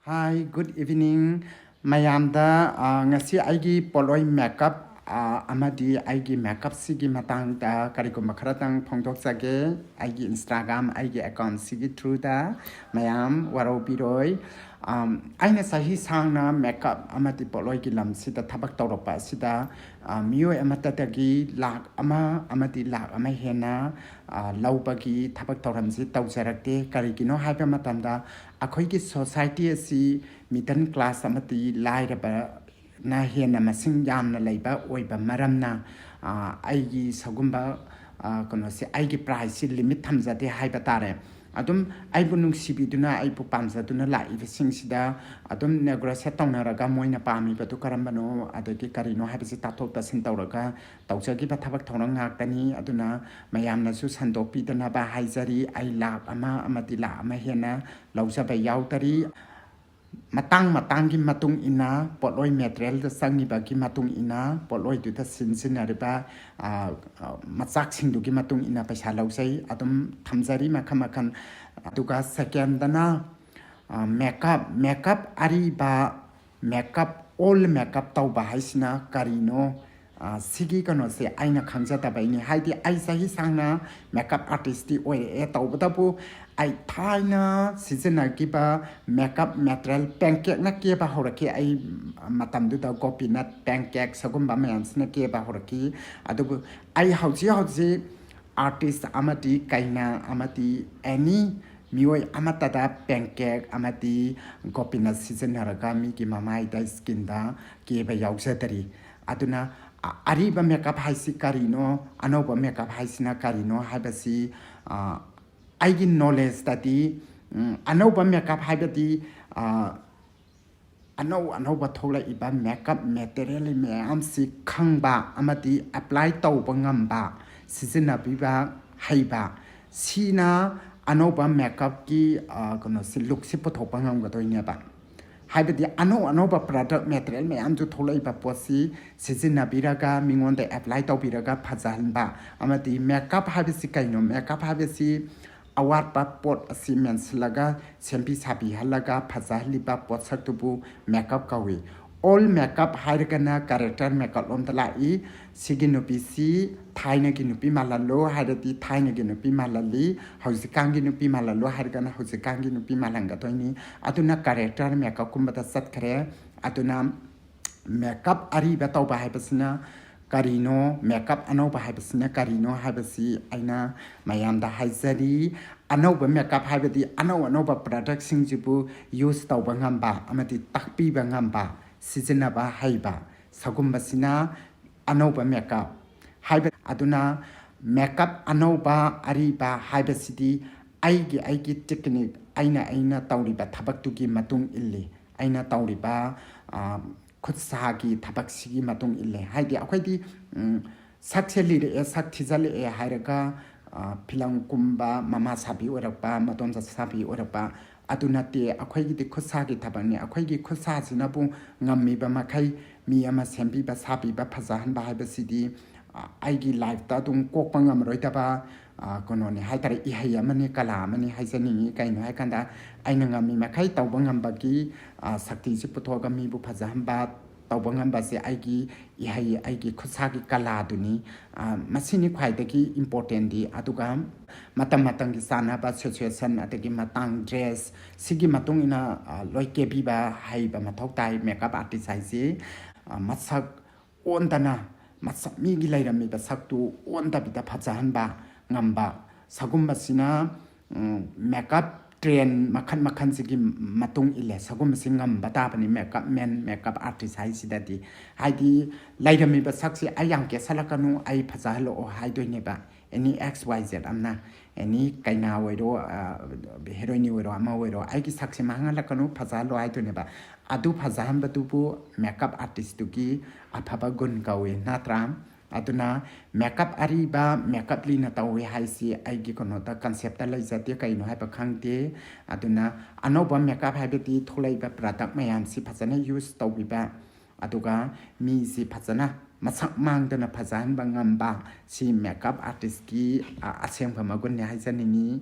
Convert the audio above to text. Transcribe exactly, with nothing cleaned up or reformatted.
Hi, good evening. ꯃꯌꯥꯝꯗ, ꯑ, ꯉꯁꯤ ꯑꯩꯒꯤ ꯄꯣꯠꯂꯣꯏ makeup, ꯑ, ꯑꯃꯗꯤ ꯑꯩꯒꯤ makeupꯁꯤꯒꯤ ꯃꯇꯥꯡꯗ ꯀꯔꯤꯒꯨꯝꯕ ꯈꯔꯇꯪ ꯐꯣꯡꯗꯣꯛꯆꯒꯦ꯫ ꯑꯩꯒꯤ Instagram, ꯑꯩꯒꯤ accountꯁꯤꯒꯤ throughꯗ ꯃꯌꯥꯝ ꯋꯥꯔꯧꯕꯤꯔꯣꯏ꯫ ꯑꯝ, ꯑꯩꯅ ꯆꯍꯤ ꯁꯥꯡꯅ makeup ꯑꯃꯗꯤ ꯄꯣꯠꯂꯣꯏꯒꯤ ꯂꯝꯁꯤꯗ ꯊꯕꯛ ꯇꯧꯔꯛꯄ ꯑꯁꯤꯗ, ꯑ, ꯃꯤꯑꯣꯏ ꯑꯃꯠꯇꯗꯒꯤ ꯂꯥꯛ ꯑꯃ ꯑꯃꯗꯤ ꯂꯥꯛ ꯑꯃ ꯍꯦꯟꯅ, ꯑ, ꯂꯧꯕꯒꯤ ꯊꯕꯛ ꯊꯧꯔꯝꯁꯤ ꯇꯧꯖꯔꯛꯇꯦ꯫ ꯀꯔꯤꯒꯤꯅꯣ ꯍꯥꯏꯕ ꯃꯇꯝꯗ, ꯑꯩꯈꯣꯏꯒꯤ society ꯑꯁꯤ middle class ꯑꯃꯗꯤ ꯂꯥꯏꯔꯕꯅ ꯍꯦꯟꯅ ꯃꯁꯤꯡ ꯌꯥꯝꯅ ꯂꯩꯕ ꯑꯣꯏꯕ ꯃꯔꯝꯅ, ꯑ, ꯑꯩꯒꯤ ꯁꯒꯨꯝꯕ, ꯑ, ꯀꯩꯅꯣꯁꯦ, ꯑꯩꯒꯤ priceꯁꯤ limit ꯊꯝꯖꯗꯦ ꯍꯥꯏꯕ ꯇꯥꯔꯦ꯫ ꯑꯗꯨꯝ ꯑꯩꯕꯨ ꯅꯨꯡꯁꯤꯕꯤꯗꯨꯅ, ꯑꯩꯕꯨ ꯄꯥꯝꯖꯗꯨꯅ ꯂꯥꯛꯏꯕꯁꯤꯡꯁꯤꯗ ꯑꯗꯨꯝ negotiate ꯇꯧꯅꯔꯒ ꯃꯣꯏꯅ ꯄꯥꯝꯃꯤꯕꯗꯨ ꯀꯔꯝꯕꯅꯣ, ꯑꯗꯒꯤ ꯀꯔꯤꯅꯣ ꯍꯥꯏꯕꯁꯤ ꯇꯥꯊꯣꯛ ꯇꯥꯁꯤꯟ ꯇꯧꯔꯒ ꯇꯧꯖꯈꯤꯕ ꯊꯕꯛ ꯊꯧꯔꯝ ꯉꯥꯛꯇꯅꯤ꯫ ꯑꯗꯨꯅ ꯃꯌꯥꯝꯅꯁꯨ ꯁꯟꯗꯣꯛꯄꯤꯗꯅꯕ ꯍꯥꯏꯖꯔꯤ꯫ ꯑꯩ ꯂꯥꯛ ꯑꯃ ꯑꯃꯗꯤ ꯂꯥꯛ ꯑꯃ ꯍꯦꯟꯅ ꯂꯧꯖꯕ ꯌꯥꯎꯗꯔꯤ꯫ ꯃꯇꯥꯡ ꯃꯇꯥꯡꯒꯤ ꯃꯇꯨꯡ ꯏꯟꯅ, ꯄꯣꯠꯂꯣꯏ materialꯗ ꯆꯪꯉꯤꯕꯒꯤ ꯃꯇꯨꯡ ꯏꯟꯅ, ꯄꯣꯠꯂꯣꯏꯗꯨꯗ ꯁꯤꯖꯤꯟꯅꯔꯤꯕ, ꯑ, ꯑ, ꯃꯆꯥꯛꯁꯤꯡꯗꯨꯒꯤ ꯃꯇꯨꯡ ꯏꯟꯅ ꯄꯩꯁꯥ ꯂꯧꯖꯩ꯫ ꯑꯗꯨꯝ ꯊꯝꯖꯔꯤ ꯃꯈꯜ ꯃꯈꯜ꯫ ꯑꯗꯨꯒ secondꯗꯅ, ꯑ, makeup, makeup ꯑꯔꯤꯕ makeup, old makeup ꯇꯧꯕ ꯍꯥꯏꯁꯤꯅ ꯀꯔꯤꯅꯣ? ꯑ, ꯁꯤꯒꯤ ꯀꯩꯅꯣꯁꯦ ꯑꯩꯅ ꯈꯪꯖꯗꯕꯩꯅꯤ꯫ ꯍꯥꯏꯗꯤ ꯑꯩ ꯆꯍꯤ ꯁꯥꯡꯅ makeup artistꯇꯤ ꯑꯣꯏꯔꯛꯑꯦ, ꯇꯧꯕꯇꯕꯨ ꯑꯩ ꯊꯥꯏꯅ ꯁꯤꯖꯤꯟꯅꯈꯤꯕ makeup material, pancake ꯅ ꯀꯦꯕ ꯍꯧꯔꯛꯈꯤ꯫ ꯑꯩ ꯃꯇꯝꯗꯨꯗ coconut pancake ꯁꯒꯨꯝꯕ ꯃꯌꯥꯝꯁꯤꯅ ꯀꯦꯕ ꯍꯧꯔꯛꯈꯤ꯫ ꯑꯗꯨꯕꯨ ꯑꯩ ꯍꯧꯖꯤꯛ ꯍꯧꯖꯤꯛ artist ꯑꯃꯗꯤ ꯀꯩꯅꯥ ꯑꯃꯗꯤ any ꯃꯤꯑꯣꯏ ꯑꯃꯠꯇꯗ pancake ꯑꯃꯗꯤ coconut ꯁꯤꯖꯤꯟꯅꯔꯒ ꯃꯤꯒꯤ ꯃꯃꯥꯏꯗ, skinꯗ ꯀꯦꯕ ꯌꯥꯎꯖꯗꯔꯤ꯫ ꯑꯗꯨꯅ ꯑ-, ꯑꯔꯤꯕ makeup ꯍꯥꯏꯁꯤ ꯀꯔꯤꯅꯣ, ꯑꯅꯧꯕ makeup ꯍꯥꯏꯁꯤꯅ ꯀꯔꯤꯅꯣ ꯍꯥꯏꯕꯁꯤ, ꯑ, ꯑꯩꯒꯤ knowledgeꯇꯗꯤ, ꯎꯝ, ꯑꯅꯧꯕ makeup ꯍꯥꯏꯕꯗꯤ, ꯑ, ꯑꯅꯧ ꯑꯅꯧꯕ ꯊꯣꯛꯂꯛꯏꯕ makeup material ꯃꯌꯥꯝꯁꯤ ꯈꯪꯕ ꯑꯃꯗꯤ apply ꯇꯧꯕ ꯉꯝꯕ, ꯁꯤꯖꯤꯟꯅꯕꯤꯕ ꯍꯩꯕ, ꯁꯤꯅ ꯑꯅꯧꯕ makeupꯀꯤ, ꯑ, ꯀꯩꯅꯣꯁꯤ, lookꯁꯤ ꯄꯨꯊꯣꯛꯄ ꯉꯝꯒꯗꯣꯏꯅꯦꯕ꯫ ꯍꯥꯏꯕꯗꯤ ꯑꯅꯧ ꯑꯅꯧꯕ product material ꯃꯌꯥꯝꯁꯨ ꯊꯣꯛꯂꯛꯏꯕ ꯄꯣꯠꯁꯤ ꯁꯤꯖꯤꯟꯅꯕꯤꯔꯒ, ꯃꯤꯉꯣꯟꯗ apply ꯇꯧꯕꯤꯔꯒ ꯐꯖꯍꯟꯕ꯫ ꯑꯃꯗꯤ makeup ꯍꯥꯏꯕꯁꯤ ꯀꯩꯅꯣ? Makeup ꯍꯥꯏꯕꯁꯤ ꯑꯋꯥꯠꯄ ꯄꯣꯠ ꯑꯁꯤ ꯃꯦꯟꯁꯤꯜꯂꯒ ꯁꯦꯝꯕꯤ ꯁꯥꯕꯤꯍꯜꯂꯒ ꯐꯖꯍꯜꯂꯤꯕ ꯄꯣꯠꯁꯛꯇꯨꯕꯨ ꯃꯦꯀꯞ ꯀꯧꯏ꯫ ꯑꯣꯜ ꯃꯦꯀꯞ ꯍꯥꯏꯔꯒꯅ ꯀꯦꯔꯦꯛꯇꯔ ꯃꯦꯀꯞ ꯂꯣꯝꯗ ꯂꯥꯛꯏ꯫ ꯁꯤꯒꯤ ꯅꯨꯄꯤꯁꯤ ꯊꯥꯏꯅꯒꯤ ꯅꯨꯄꯤ ꯃꯥꯜꯍꯜꯂꯣ ꯍꯥꯏꯔꯗꯤ ꯊꯥꯏꯅꯒꯤ ꯅꯨꯄꯤ ꯃꯥꯜꯍꯜꯂꯤ, ꯍꯧꯖꯤꯛꯀꯥꯟꯒꯤ ꯅꯨꯄꯤ ꯃꯥꯜꯍꯜꯂꯣ ꯍꯥꯏꯔꯒꯅ ꯍꯧꯖꯤꯛꯀꯥꯟꯒꯤ ꯅꯨꯄꯤ ꯃꯥꯜꯍꯟꯒꯗꯣꯏꯅꯤ꯫ ꯑꯗꯨꯅ ꯀꯦꯔꯦꯛꯇꯔ ꯃꯦꯀꯞꯀꯨꯝꯕꯗ ꯆꯠꯈ꯭ꯔꯦ꯫ ꯑꯗꯨꯅ ꯃꯦꯀꯞ ꯑꯔꯤꯕ ꯇꯧꯕ ꯍꯥꯏꯕꯁꯤꯅ ꯀꯔꯤꯅꯣ, ꯃꯦꯀꯞ ꯑꯅꯧꯕ ꯍꯥꯏꯕꯁꯤꯅ ꯀꯔꯤꯅꯣ ꯍꯥꯏꯕꯁꯤ ꯑꯩꯅ ꯃꯌꯥꯝꯗ ꯍꯥꯏꯖꯔꯤ꯫ ꯑꯅꯧꯕ ꯃꯦꯀꯞ ꯍꯥꯏꯕꯗꯤ ꯑꯅꯧ ꯑꯅꯧꯕ ꯄ꯭ꯔꯗꯛꯁꯤꯡꯁꯤꯕꯨ ꯌꯨꯁ ꯇꯧꯕ ꯉꯝꯕ ꯑꯃꯗꯤ ꯇꯥꯛꯄꯤꯕ ꯉꯝꯕ, ꯁꯤꯖꯤꯟꯅꯕ ꯍꯩꯕ, ꯁꯒꯨꯝꯕꯁꯤꯅ ꯑꯅꯧꯕ ꯃꯦꯀꯞ ꯍꯥꯏꯕ꯫ ꯑꯗꯨꯅ ꯃꯦꯀꯞ ꯑꯅꯧꯕ ꯑꯔꯤꯕ ꯍꯥꯏꯕꯁꯤꯗꯤ ꯑꯩꯒꯤ ꯑꯩꯒꯤ ꯇꯦꯛꯅꯤꯛ, ꯑꯩꯅ ꯑꯩꯅ ꯇꯧꯔꯤꯕ ꯊꯕꯛꯇꯨꯒꯤ ꯃꯇꯨꯡ ꯏꯜꯂꯤ꯫ ꯑꯩꯅ ꯇꯧꯔꯤꯕ, ꯑ, ꯈꯨꯠ ꯁꯥꯒꯤ ꯊꯕꯛꯁꯤꯒꯤ ꯃꯇꯨꯡ ꯏꯜꯂꯦ꯫ ꯍꯥꯏꯗꯤ ꯑꯩꯈꯣꯏꯗꯤ, ꯎꯝ, ꯁꯛꯁꯦ ꯂꯤꯔꯛꯑꯦ, ꯁꯛ ꯊꯤꯖꯤꯜꯂꯛꯑꯦ ꯍꯥꯏꯔꯒ, ꯑ, ꯐꯤꯂꯝ ꯀꯨꯝꯕ, ꯃꯃꯥ ꯁꯥꯕꯤ ꯑꯣꯏꯔꯛꯄ, ꯃꯗꯣꯝꯆꯥ ꯁꯥꯕꯤ ꯑꯣꯏꯔꯛꯄ, ꯑꯗꯨ ꯅꯠꯇꯦ꯫ ꯑꯩꯈꯣꯏꯒꯤꯗꯤ ꯈꯨꯠ ꯁꯥꯒꯤ ꯊꯕꯛꯅꯤ꯫ ꯑꯩꯈꯣꯏꯒꯤ ꯈꯨꯠ ꯁꯥꯁꯤꯅꯕꯨ ꯉꯝꯃꯤꯕ ꯃꯈꯩ ꯃꯤ ꯑꯃ ꯁꯦꯝꯕꯤꯕ, ꯁꯥꯕꯤꯕ, ꯐꯖꯍꯟꯕ ꯍꯥꯏꯕꯁꯤꯗꯤ, ꯑ, ꯑꯩꯒꯤ ꯂꯥꯏꯐꯇ ꯑꯗꯨꯝ ꯀꯣꯛꯄ ꯉꯝꯃꯔꯣꯏꯗꯕ, ꯑ, ꯀꯩꯅꯣꯅꯤ ꯍꯥꯏꯇꯥꯔꯦ, ꯏꯍꯩ ꯑꯃꯅꯤ, ꯀꯂꯥ ꯑꯃꯅꯤ ꯍꯥꯏꯖꯅꯤꯡꯉꯤ꯫ ꯀꯩꯅꯣ ꯍꯥꯏꯀꯥꯟꯗ, ꯑꯩꯅ ꯉꯝꯃꯤ ꯃꯈꯩ ꯇꯧꯕ ꯉꯝꯕꯒꯤ, ꯑ, ꯁꯛꯇꯤꯁꯤ ꯄꯨꯊꯣꯛꯑꯒ ꯃꯤꯕꯨ ꯐꯖꯍꯟꯕ, ꯇꯧꯕ ꯉꯝꯕꯁꯦ ꯑꯩꯒꯤ ꯏꯍꯩ, ꯑꯩꯒꯤ ꯈꯨꯠꯁꯥꯒꯤ ꯀꯂꯥꯗꯨꯅꯤ꯫ ꯑ, ꯃꯁꯤꯅꯤ ꯈ꯭ꯋꯥꯏꯗꯒꯤ ꯏꯝꯄꯣꯔꯇꯦꯟꯗꯤ꯫ ꯑꯗꯨꯒ ꯃꯇꯝ ꯃꯇꯝꯒꯤ ꯆꯥꯟꯅꯕ ꯁꯤꯆꯨꯋꯦꯁꯟ, ꯑꯗꯒꯤ ꯃꯇꯥꯡ, ꯗ꯭ꯔꯦꯁ, ꯁꯤꯒꯤ ꯃꯇꯨꯡ ꯏꯟꯅ, ꯑ, ꯂꯣꯏ ꯀꯦꯕꯤꯕ ꯍꯩꯕ ꯃꯊꯧ ꯇꯥꯏ꯫ ꯃꯦꯀꯞ ꯑꯥꯔꯇꯤꯁ ꯍꯥꯏꯁꯤ, ꯑ, ꯃꯁꯛ ꯑꯣꯟꯗꯅ, ꯃꯁꯛ, ꯃꯤꯒꯤ ꯂꯩꯔꯝꯃꯤꯕ ꯁꯛꯇꯨ ꯑꯣꯟꯗꯕꯤꯗ ꯐꯖꯍꯟꯕ ꯉꯝꯕ, ꯁꯒꯨꯝꯕꯁꯤꯅ, ꯎꯝ, ꯃꯦꯀꯞ ꯇ꯭ꯔꯦꯟ ꯃꯈꯜ ꯃꯈꯜꯁꯤꯒꯤ ꯃꯇꯨꯡ ꯏꯜꯂꯦ꯫ ꯁꯒꯨꯝꯕꯁꯤ ꯉꯝꯕ ꯇꯥꯕꯅꯤ ꯃꯦꯀꯞ ꯃꯦꯟ, ꯃꯦꯀꯞ ꯑꯥꯔꯇꯤꯁ ꯍꯥꯏꯁꯤꯗꯗꯤ꯫ ꯍꯥꯏꯗꯤ ꯂꯩꯔꯝꯃꯤꯕ ꯁꯛꯁꯤ "ꯑꯩ ꯌꯥꯝ ꯀꯦꯁꯜꯂꯛꯀꯅꯨ, ꯑꯩ ꯐꯖꯍꯜꯂꯛꯑꯣ" ꯍꯥꯏꯗꯣꯏꯅꯦꯕ꯫ ꯑꯦꯅꯤ ꯑꯦꯛꯁ ꯋꯥꯏ ꯖꯦꯠ ꯑꯃꯅ, ꯑꯦꯅꯤ ꯀꯩꯅꯥ ꯑꯣꯏꯔꯣ, ꯑ, ꯍꯦꯔꯣꯏꯅꯤ ꯑꯣꯏꯔꯣ, ꯑꯃ ꯑꯣꯏꯔꯣ, "ꯑꯩꯒꯤ ꯁꯛꯁꯦ ꯃꯥꯡꯍꯜꯂꯛꯀꯅꯨ, ꯐꯖꯍꯜꯂꯣ" ꯍꯥꯏꯗꯣꯏꯅꯦꯕ꯫ ꯑꯗꯨ ꯐꯖꯍꯟꯕꯗꯨꯕꯨ ꯃꯦꯀꯞ ꯑꯥꯔꯇꯤꯁꯇꯨꯒꯤ ꯑꯐꯕ ꯒꯨꯟ ꯀꯧꯏ, ꯅꯠꯇ꯭ꯔꯥ? ꯑꯗꯨꯅ ꯃꯦꯀꯞ ꯑꯔꯤꯕ, ꯃꯦꯀꯞ ꯂꯤꯅ ꯇꯧꯏ ꯍꯥꯏꯁꯤ ꯑꯩꯒꯤ ꯀꯩꯅꯣꯗ, ꯀꯟꯁꯦꯞꯇ ꯂꯩꯖꯗꯦ꯫ ꯀꯩꯅꯣ ꯍꯥꯏꯕ ꯈꯪꯗꯦ꯫ ꯑꯗꯨꯅ ꯑꯅꯧꯕ ꯃꯦꯀꯞ ꯍꯥꯏꯕꯗꯤ ꯊꯣꯛꯂꯛꯏꯕ ꯄ꯭ꯔꯗꯛ ꯃꯌꯥꯝꯁꯤ ꯐꯖꯅ ꯌꯨꯁ ꯇꯧꯕꯤꯕ, ꯑꯗꯨꯒ ꯃꯤꯁꯤ ꯐꯖꯅ ꯃꯁꯛ ꯃꯥꯡꯗꯅ ꯐꯖꯍꯟꯕ ꯉꯝꯕ, ꯁꯤ ꯃꯦꯀꯞ ꯑꯥꯔꯇꯤꯁꯀꯤ, ꯑ, ꯑꯁꯦꯡꯕ ꯃꯒꯨꯟꯅꯤ ꯍꯥꯏꯖꯅꯤꯡꯉꯤ꯫